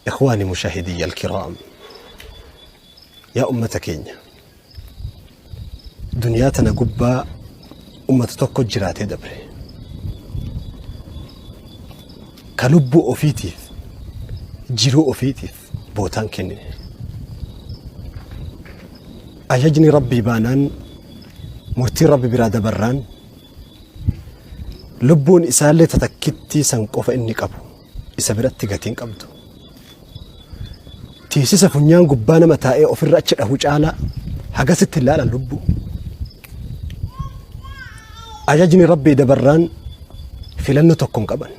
Ikhwaani mushaahidiyya alkiraam, yaa ummata keenya, duniyaa tana gubbaa ummata tokko jiraatee dabre ka lubbuu ofiitiif jiruu ofiitiif bootaan kennine. Ajajni Rabbii baanaan, murtiin Rabbi biraa dabarraan, lubbuun isaallee tatakkittii san qofa inni qabu isa biratti gatiin qabdu. Tiisisa funyaan gubbaa nama taa'ee ofirra achi dhahu caalaa hagasitti hin laalan lubbuu. Ajajni Rabbii dabarraan filannoo tokko hin qaban.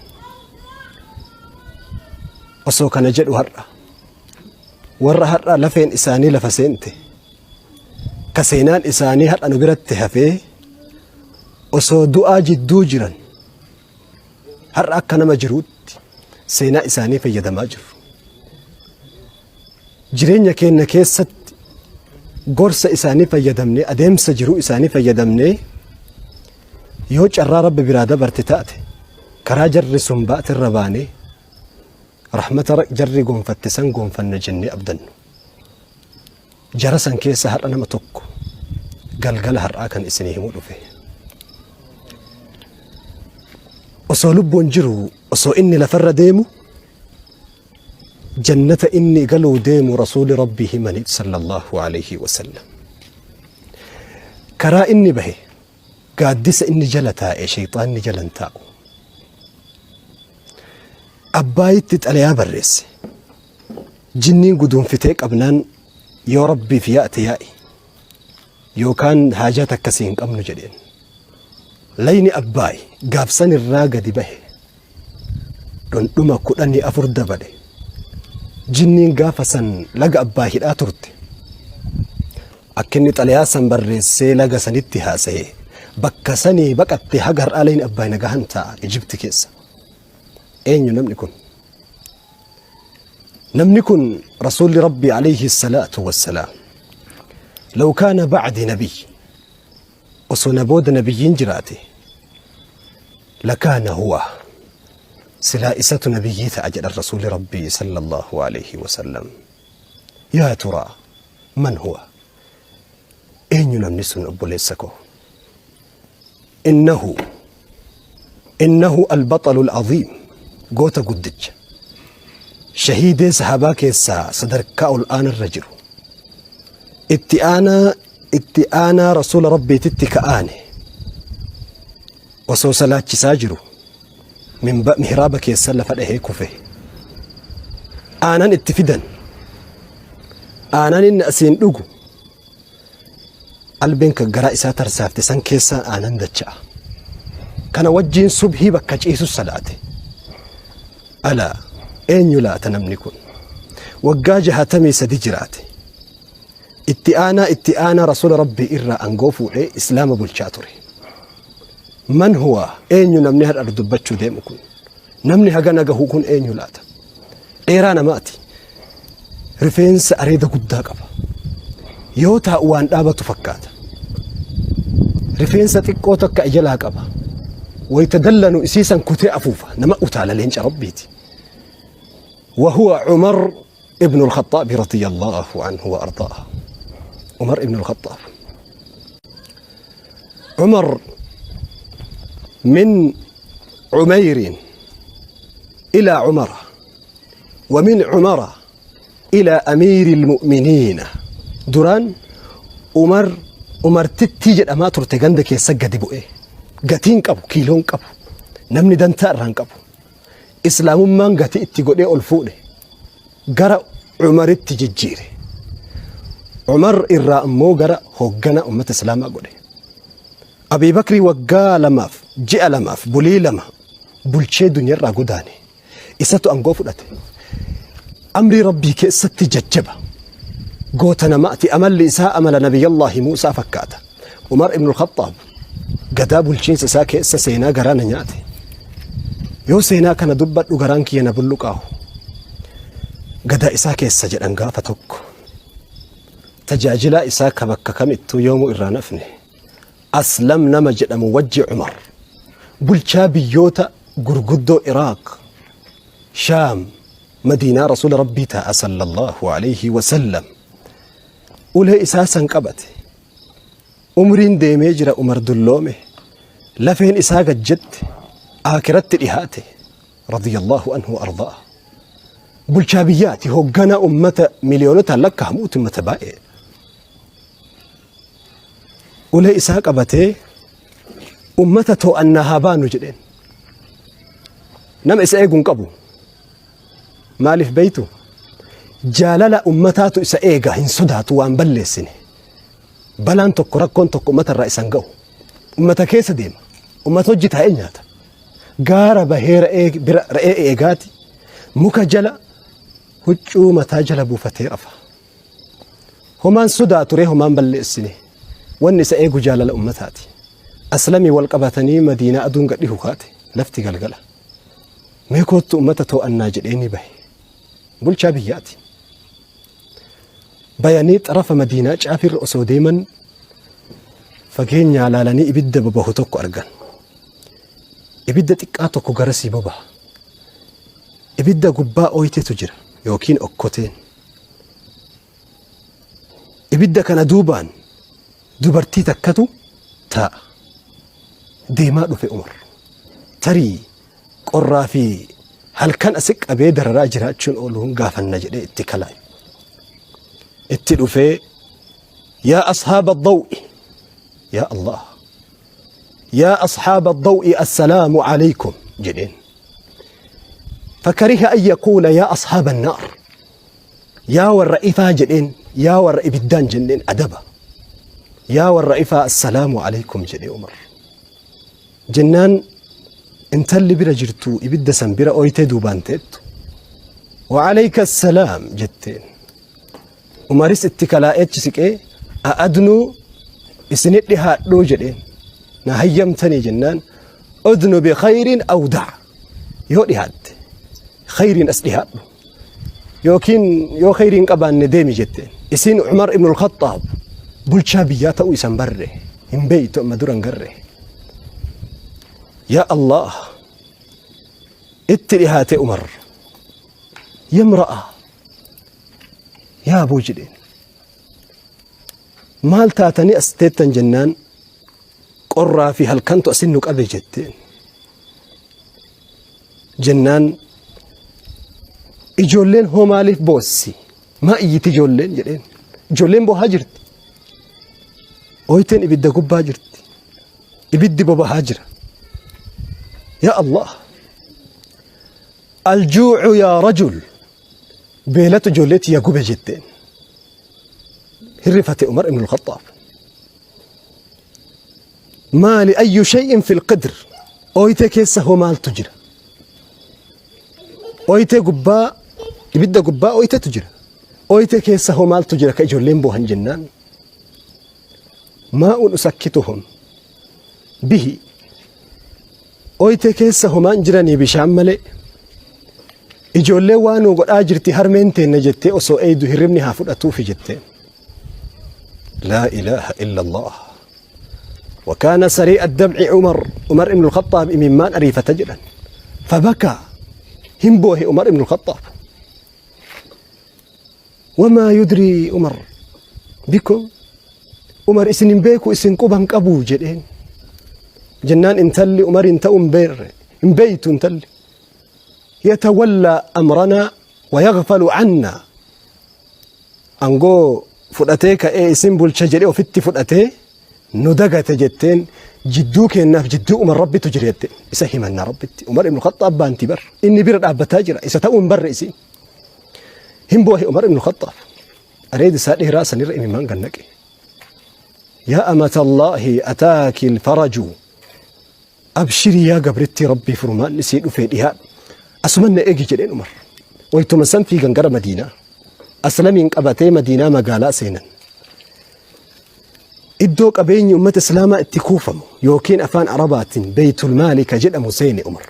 Osoo kana jedhu, har'a warra har'a lafeen isaanii lafa seente, ka seenaan isaanii har'a nu biratti hafee, osoo du'aa jidduu jiran har'a akka nama jiruutti seenaa isaanii fayyadamaa jiru. Jireenya keenya keessatti gorsa isaanii fayyadamnee, adeemsa jiruu isaanii fayyadamnee, yoo carraa Rabbi biraa dabarte taate, karaa jarri sun baate irra baanee rahmata jarri gonfatte san gonfanna jennee abdannu. Jara san keessa har'a nama tokko galgala har'aa kan isinii himuu dhufe. Osoo lubbuun jiru, osoo inni lafarra deemu, jannata inni galuu deemu Rasuuli Rabbii himaniif sallallahu alayhi wasallam. Karaa inni bahe, gaaddisa inni jala taa'e shayxaanni jala hin taa'u. Abbaayitti xalayaa barreesse. Jinniin guduunfitee qabnaan, yoo Rabbiif yaa'te yaa'i yookaan haajaa takkasii hin qabnu jedheen. Layni Abbaay gaafsan irraa gadi bahe dhundhuma 14 dabale. Jinniin gaafa san laga Abbaay hidhaa turte. Akka inni xalayaa san barreessee laga sanitti haasaye bakka sanii baqatte. Haga har'aa layni Abbaay nagahan taa'a Ijipti keessa. Eenyu namni kun? Namni kun Rasuulli Rabbii alayhi salaatu wassalaam, law kaana ba'di nabiy, osoo na booda nabiyyiin jiraate, lakaana huwa, silaa isatu nabiyyii ta'a jedhan Rasuulli Rabbii sallallahu alayhi wasallam. Yaa turaa man huwa? Eenyu namni sun, obboleessa koo? Innahu albaxalu al'aziim, goota guddicha, shahiidee sahabaa keessaa sadarkaa ol aanarra jiru, itti aanaa itti aanaa Rasuula Rabbiititti ka'aane, osoo salaachisaa jiru mihraaba keessa lafa dhahee kufe. Aanan itti fidan. Aanan inni asiin dhugu, albeen kan garaa isaa tarsaafte san keessaan aanan dacha'a. Kana wajjiin subhii bakka ciisus salaate. Alaa, eenyu laata namni kun? Waggaa 63 jiraate. Itti aanaa itti aanaa Rasuula Rabbii irraa aangoo fuudhee Islaama bulchaa ture. Man huwa? Eenyu namni har'a dubbachuu deemu kun? Namni hagana gahu kun eenyu laata? Dheeraa namaati. Rifeensa areeda guddaa qaba. Yoo taa'u waan dhaabatu fakkaata. Rifeensa xiqqoo takka ijalaa qaba. Wayita dallanu isiisan kutee afuufa. Nama utaala, leenca Rabbiiti. وهو عمر ابن الخطاب رضي الله عنه وأرضاه. عمر ابن الخطاب، عمر من عمير إلى عمر، ومن عمر إلى أمير المؤمنين. Duraan Umar Umartittii jedhamaa turte. Ganda keessa gadi bu'ee gatiin qabu, kiiloon qabu, namni dantaa irraan qabu. Islaamummaan gatii itti godhee ol fuudhe, gara Umaritti jijjiire. Umar irraa ammoo gara hooggana ummata Islaamaa godhe. Abii Bakrii waggaa 2f ji'a 2f bulii 2 bulchee duniyarraa godaane. Isatu aangoo fudhate. Amrii Rabbii keessatti jajjaba. Goota namaati. Amalli isaa amala Nabiyyallaahi Muusaa fakkaata. Umar ibn Khattaab gadaa bulchiinsa isaa keessa seenaa garaa na nyaate. Yoo seenaa kana dubbadhu garaan kiyya na bulluqaahu. Gadaa isaa keessa jedhan gaafa tokko tajaajilaa isaa ka bakka kamittuu yoomuu irraa nafne, Aslam nama jedhamu wajji Umar bulchaa biyyoota gurguddoo Iraaq, Shaam, Madiinaa Rasuula Rabbii taa'a sallallahu alayhi wasallam. Ulee isaa san qabate. Umriin deemee jira Umar dulloome. Lafeen isaa gad jette. Aakiratti dhihaate. Radiyallahu anhu wa ardaa. Bulchaa biyyaati hoogganaa ummata miliyoonotaan lakkaa'amuuti ummata baay'ee. Ulee isaa qabatee ummata too'annaa haa baanu jedheen. Nama isa eegu hin qabu. Maaliif beeytu? Jaalala ummataatu isa eega hin sodaatu waan balleessine. Balaan tokko rakkoon tokko ummata irraa isan ga'u. Ummata keessa deema. Ummata hojii taa'ee nyaata. Gaara bahee re'ee bira re'ee eegaati. Muka jala huccuu mataa jala buufatee rafa. Homaan sodaatu ree homaan balleessine. Wanni isa eegu jaalala ummataati. Aslamii wal qabatanii Madiinaa aduun gad dhihu kaate lafti galgala. Mee koottu ummata too'annaa jedhee ni bahe. Bulchaa biyyaati. Bayanii xarafa Madiinaa caafirra osoo deeman fageenyaa laalanii ibidda bobahu tokko argan. Ibidda xiqqaa tokko garasii bobaha. Ibidda gubbaa ooytetu jira yookiin okkoteen. Ibidda kana duubaan dubartii takkatu taa'a. Deemaa dhufe Umar. Tarii qorraa fi halkan asi qabee dararaa jiraachuun oolu hin gaafanna jedhee itti kalaa'e. Itti dhufee yaa ashaaba daw'i yaa Allah yaa ashaaba daw'i assalaamu alaykum jedheen. Fakariha an yaquula yaa ashaaba annaar Yaa warra ifaa jedheen yaa warra ibiddaan jenneen adaba. Yaa warra ifaa assalaamu alaykum jedhee Umar. Jennaan intalli bira jirtu ibidda san bira ooytee duubaan teettu. Wa alayka assalaam jetteen. Umaris itti kalaa'ee achi siqee a'adnuu isinit dhihaadhuu jedheen. Na hayyamtanii jennaan udnu bi khayrin aw da'a. Yoo dhihaatte khayriin as dhihaadhu. Yookiin yoo khayrii hin qabaanne deemi jetteen. Isiin Umar ibn al-Khattaab bulchaa biyyaa ta'uu isan barre hin beeytu amma dura hin garre. Yaa Allah itti dhihaate Umar. Yamra'a yaa aboo jedheen. Maal taatanii as teettan jennaan qorraa fi halkantu asin nu qabe jetteen. Jennaan ijoolleen hoo maaliif boossi? Maa iyyiti ijoolleen jedheen. Ijoolleen boohaa jirti. Ooyteen ibidda gubbaa jirti. Ibiddi bobahaa jira. Yaa Allah. Aljuucu yaa rajul. Beelatu ijoollee tiyya gube jetteen. Hirrifate Umar ibn al-Khattaab. Maali ayyu shay'in fil qidr. Ooyitee keessa hoo maaltu jira? Ooyitee gubbaa ibidda gubbaa ooyiteetu jira. Ooyitee keessa hoo maaltu jira ka ijoolleen boohan jennaan. Maa'un usakkituhum bihi. Ooyitee keessa homaan jiranii bishaan malee. Ijoolleen waa nuu godhaa jirti harmeen teenna jettee osoo eeydu hirribni haa fudhatuufi jetteen. Laa ilaaha illallah. وكان سريع الدمع عمر عمر بن الخطاب ممان أريفة جدا فبكى همبوه عمر بن الخطاب وما يدري عمر بكم عمر اسن بيكو اسن قبان قبو جدين جنان انتلي عمر انت بير بيت انتلي يتولى أمرنا ويغفل عنا Angoo fudhatee ka'ee isin bulcha jedhee ofitti fudhatee nu dagate jetteen jidduu keennaaf jidduu Umar Rabbitu jira jette isa himanna Rabbitti. Umar ibn Khaxxaab baanti bar inni bira dhaabbataa jira isa ta'uu hin barre isiin. Hin boohe Umar ibn Khaxxaab. Areedi isaa dheeraa sanirra imimmaan gannaqe. Yaa amatallaahi ataaki alfaraju Abshirii yaa gabrittii Rabbii furmaanni sii dhufee dhihaadhu. Asuman na eegi jedheen Umar. Waytuma san fiigan gara Madiinaa. Aslamiin qabatee Madiinaa magaalaa seenan. Iddoo qabeenyi ummata Islaamaa itti kuufamu yookiin afaan Arabaatiin Beeytul Maali ka jedhamu seene Umar.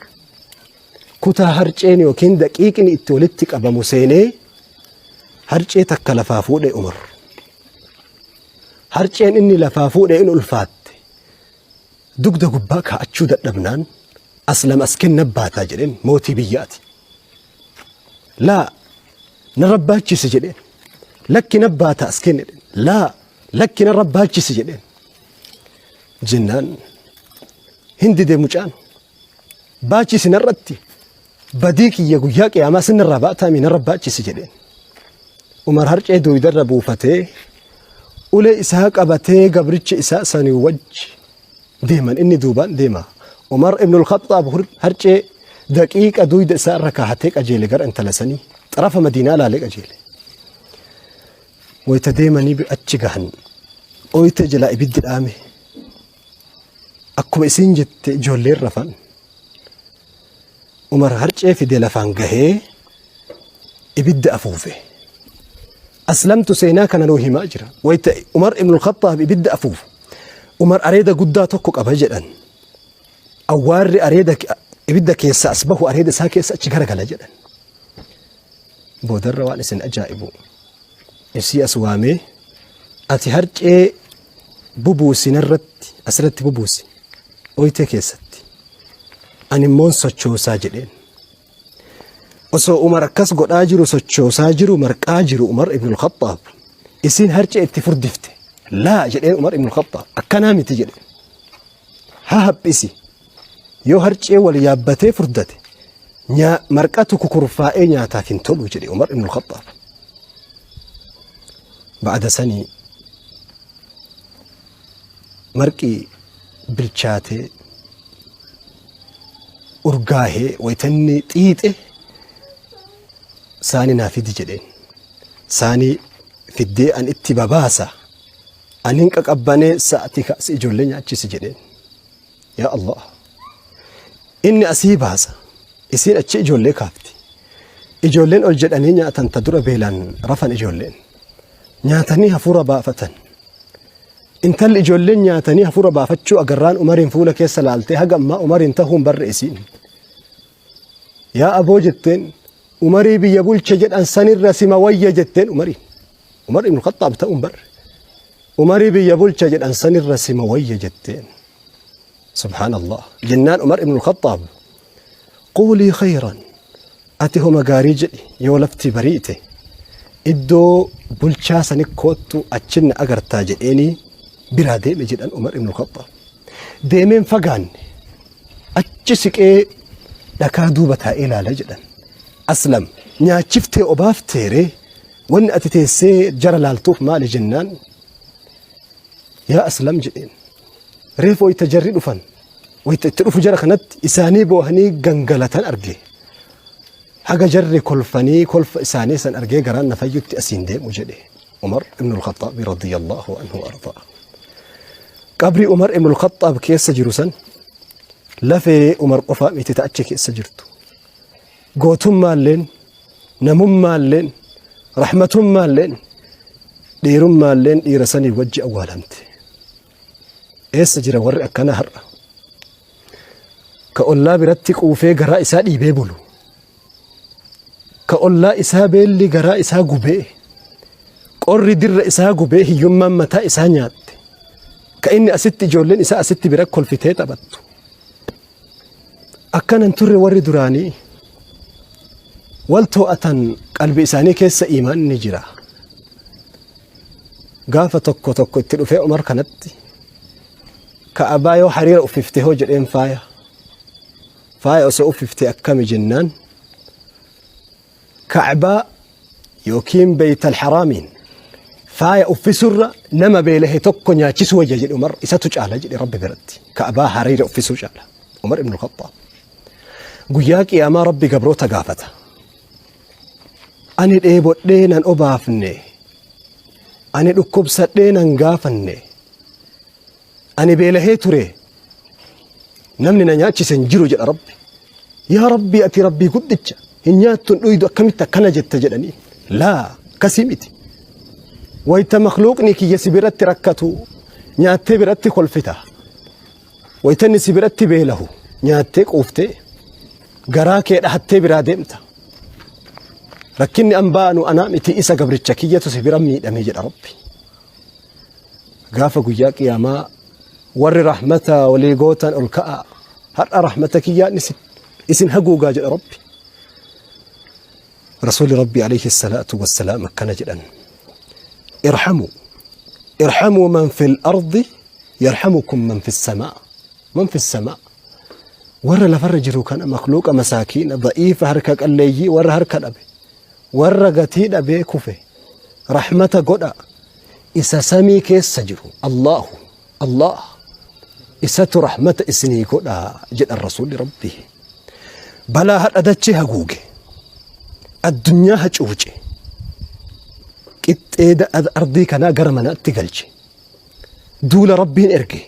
Kutaa harceen yookiin daqiiqni itti walitti qabamu seenee harcee takka lafaa fuudhe Umar. Harceen inni lafaa fuudhe in ulfaatte. Dugda gubbaa kaa'achuu dadhabnaan Aslam as kenna baataa jedheen mootii biyyaati. Laa narra baachisi jedheen. Lakki na baata as kenne jedheen. Laa lakki narra baachisi jedheen. Jennaan hin dide mucaan. Baachisi narratti badii kiyya guyyaa qiyaamaa sinirraa baataami narra baachisi jedheen. Umar harcee duudarra buufatee ulee isaa qabatee gabricha isaa sanii wajji deeman inni duubaan deema. Umar ibn al-Khaxxaab harcee daqiiqa duyda isaa irra kaahatee qajeele gara intala sanii xarafa Madiinaa laalee qajeele. Wayita deemanii achi gahan oyte jalaa ibiddi dhaame. Akkuma isiin jette ijoolleen rafan. Umar harcee fide lafaan gahee ibidda afuufe. Aslamtu seenaa kana nuu himaa jira. Wayita Umar ibn al-Khaxxaab ibidda afuufu. Umar areeda guddaa tokko qaba jedhan. Awwaarri areeda ibidda keessa as bahu areeda isaa keessa achi garagala jedhan. Boodarra waan isin ajaa'ibu. Isii as waamee ati harcee bubuusi narratti asirratti bubuusi oytee keessatti. Ani immoon sochoosaa jedheen. Osoo Umar akkas godhaa jiru sochoosaa jiru marqaa jiru Umar ibn al-Khaxxaab isiin harcee itti furdifte. Laa jedheen Umar ibn al-Khaxxaab akkanaa miti jedheen. Haa haphisi yoo harcee wal yaabbatee furdate marqatu kukurfaa'ee nyaataaf hin tolu jedhe Umar ibn al-Khaxxaab. Ba'ada sanii marqi bilchaatee urgaahee waytanni xiixe saani naa fidi jedheen. Saanii fiddee an itti babaasa anin qaqabbanee sa'ati kaasi ijoollee nyaachisi jedheen. Yaa Allah. Inni asii baasa. Isiin achi ijoollee kaafti. Ijoolleen ol jedhanii nyaatan ta dura beelaan rafan ijoolleen. Nyaatanii hafuura baafatan. Intalli ijoolleen nyaatanii hafuura baafachuu agarraan Umariin fuula keessa laaltee haga ammaa Umariin tahuun barre isiin. Yaa aboo jetteen Umarii biyya bulche jedhan sanirra sima wayya jetteen Umariin. Umar ibn Khaxxaab ta'uun barre. Umarii biyya bulcha jedhan sanirra sima wayya jetteen. Subhaanallah. Jennaan Umar ibn Khaxxaab quulii khayran ati homa gaarii jedhi yoo lafti bariite iddoo bulchaa sani koottu achinna agartaa jedheenii biraa deeme jedhan Umar ibn Khaxxaab. Deemeen fagaanne achi siqee dhakaa duuba taa'ee ilaala jedhan. Aslam nyaachiftee obaafteeree wanni ati teessee jara laaltuuf maali jennaan yaa Aslam jedheen. Reefu wayita jarri dhufan wayita itti dhufu jara kanatti isaanii boohanii gangalatan arge. Haga jarri kolfanii kolfa isaanii san argee garaan na fayyutti asiin deemu jedhe. Umar ibn al-Khaxxaab radiyallahu anhu ardaa. Qabri Umar ibn al-Khaxxaab keessa jiru san lafee Umar qofaa miti ta achi keessa jirtu. Gootummaalleen, namummaalleen, rahmatummaalleen, dhiirummaalleen dhiira sanii wajji awwaalamte. Eessa jira warri akkanaa har'a? Ka ollaa biratti quufee garaa isaa dhiibee bulu. Ka ollaa isaa beelli garaa isaa gubee, qorri dirra isaa gubee hiyyummaan mataa isaa nyaatte. Ka inni asitti ijoolleen isaa asitti bira kolfitee taphattu. Akkanan turre warri duraanii wal too'atan qalbi isaanii keessa iimaanni jira. Gaafa tokko tokko itti dhufee Umar kanatti Ka'abaa yoo hariira uffifte hoo jedheen faaya. Faaya osoo uffifte akkami jennaan Ka'baa yookiin Beeytal Haraamiin faaya uffisurra nama beelahe tokko nyaachisu wayya jedhe Umar isatu caala jedhe Rabbi biratti. Ka'baa hariira uffisuu caala. Umar ibn Khaxxaab. Guyyaa qiyaamaa Rabbi gabroota gaafata. Ani dheebodhee nan obaafne. Ani dhukkubsadhee nan gaafanne. Ani beelahee ture. Namni na nyaachise hin jiru jedha Rabbi. Yaa Rabbi ati Rabbii guddicha hin nyaattu hin dhuydu akkamitti akkana jetta jedhanii. Laa akkasii miti. Wayita makluuqni kiyya si biratti rakkatu nyaattee biratti kolfita. Wayita inni si biratti beelahu nyaattee quuftee garaa kee dhahattee biraa deemta. Rakkinni an baanu anaa miti isa gabricha kiyyatu si bira miidhame jedha Rabbi. Gaafa guyyaa qiyaamaa warri rahmata walii gootan ol ka'a. Har'a rahmata kiyyaan isin haguugaa jedha Rabbi. Rasuulli Rabbii alayhi salaatu wassalaam akkana jedhan. Irhamuu irhamuu man fil ardi yarhamukum man fis samaa. Man fis samaa. Warra lafarra jiru kana makluuqa masaakiina da'iifa harka qalleeyyii warra harka dhabe warra gatii dhabee kufe rahmata godha isa samii keessa jiru Allahu Allah isatu rahmata isinii godha jedhan rasuulli Rabbii. Balaa hadha dachee haguuge addunyaa hacuuce qixxee ardii kanaa gara manaatti galche duula Rabbiin erge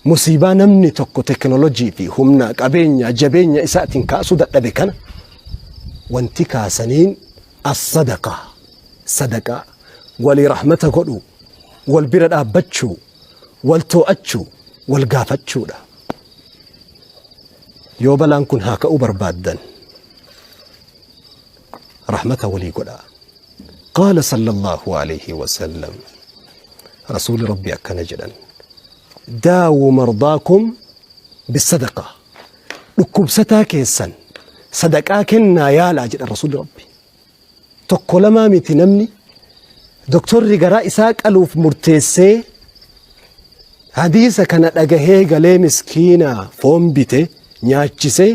musiibaa namni tokko teknolojii fi humna qabeenya jabeenya isaatiin kaasuu dadhabe kana wanti kaasaniin as-sadaqaa sadaqaa walii rahmata godhuu wal bira dhaabbachuu wal too'achuu wal gaafachuudha. Yoo balaan kun haa ka'uu barbaaddan rahmata walii godhaa. Qaala sallallahu alayhi wasallam rasuuli rabbi akkana jedhan daawu mardaakum bisadaqaa dhukkubsataa keessan sadaqaa kennaa yaalaa jedhan rasuuli rabbi. Tokko lamaa miti namni doktorri garaa isaa qaluuf murteessee hadiisa kana dhagahee galee miskiina foon bite nyaachisee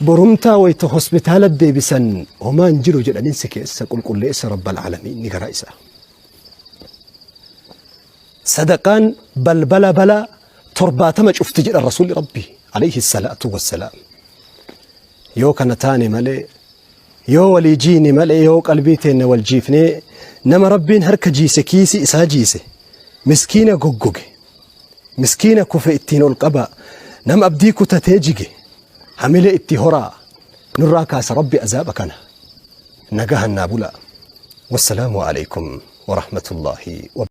borumtaa wayita hospitaala deebisan homaan jiru jedhaniin si keessa qulqulleessa rabbal aalamiin ni garaa isaa. Sadaqaan balbala balaa 70 cufti jedhan rasuulli rabbi alayhi salaatu wassalaam. Yoo kana taane malee Yoo walii jiine malee yoo qalbii teenna wal jiifnee nama Rabbiin harka jiise kiisii isaa jiise miskiina goggoge miskiina kufe ittiin ol qabaa nama abdii kutatee jige hamilee itti horaa nurraa kaasa Rabbi azaaba kana nagahan naa bulaa wassalaamu alaikum warahmatullaahi wa.